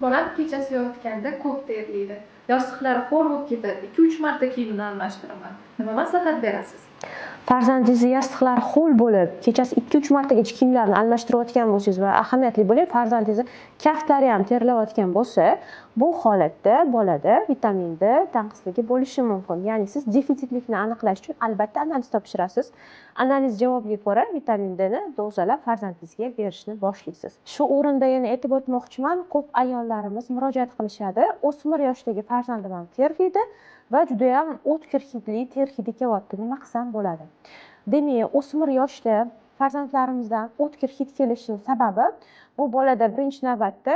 Bolam kechasi yotganda ko'p terlaydi. Yostiqlari ho'l bo'lib ketadi. 2-3 marta kiyimini almashtiraman. Nima maslahat berasiz? Farzandingizni yostiqlari ho'l bo'lib, kechasi 2-3 martagacha kiyimlarini almashtirayotgan bo'lsangiz va ahamiyatli bo'ling, farzandingizni kaftlari ham terlayotgan bo'lsa, bu holatda bolada vitamin D tanqisligi bo'lishi mumkin. Ya'ni siz defitsitlikni aniqlash uchun albatta analiz topshirasiz. Analiz javobiga ko'ra vitamin D ni dozalab farzandingizga berishni boshlaysiz. Shu o'rinda yana aytib o'tmoqchiman, ko'p ayollarimiz murojaat qilishadi. O'smir yoshdagi farzandim ham terlaydi va judayam o'tkir hidli ter hidi kelyapti. Nima qilsam bo'ladi? Demak, o'smir yoshda farzandlarimizdan o'tkir hid kelishining sababi bu bolada birinchi navbatda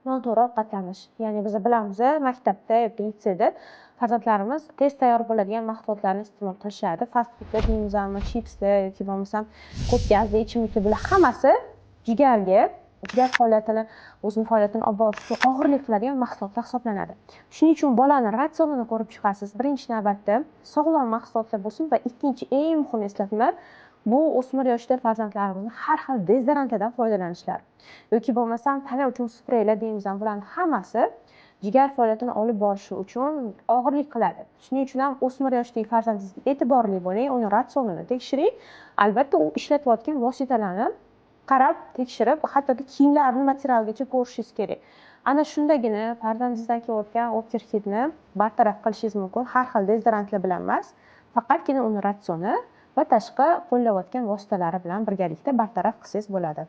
noto'g'ri ovqatlanish. Ya'ni biz bilamiz, maktabda yoki litseyda farzandlarimiz tez tayyor bo'ladigan mahsulotlarni iste'mol qilishadi. Fast foodlar deymizmi, chipslar yoki bo'lmasam ko'p gazli ichimliklar, bular hammasi jigarga, jigar faoliyatini, o'zini faoliyatini olib borish uchun og'irlik qiladigan mahsulotlar hisoblanadi. Shuning uchun bolani ratsionini ko'rib chiqasiz. Birinchi navbatda sog'lom mahsulotlar bo'lsin va ikkinchi eng muhim eslatma, bu o'smir yoshda farzandlarimizni har xil dezodorantlardan foydalanishlari yoki bo'lmasam tana uchun spreylar deymizmi, bularni hammasi jigar faoliyatini olib borishi uchun og'irlik qiladi. Shuning uchun ham o'smir yoshdagi farzandingizga e'tiborli bo'ling, uni ratsionini tekshiring. Albatta u ishlatayotgan vositalarni qarab, tekshirib, hattoki kiyimlarini materialigacha ko'rishingiz kerak. Ana shundagina farzandingizdan kelayotgan o'tkir hidni bartaraf qilishingiz mumkin. Har xil dezodorantlar bilan emas, faqatgina uni ratsioni va tashqi qo'llayotgan vositalari bilan birgalikda bartaraf qilsangiz bo'ladi.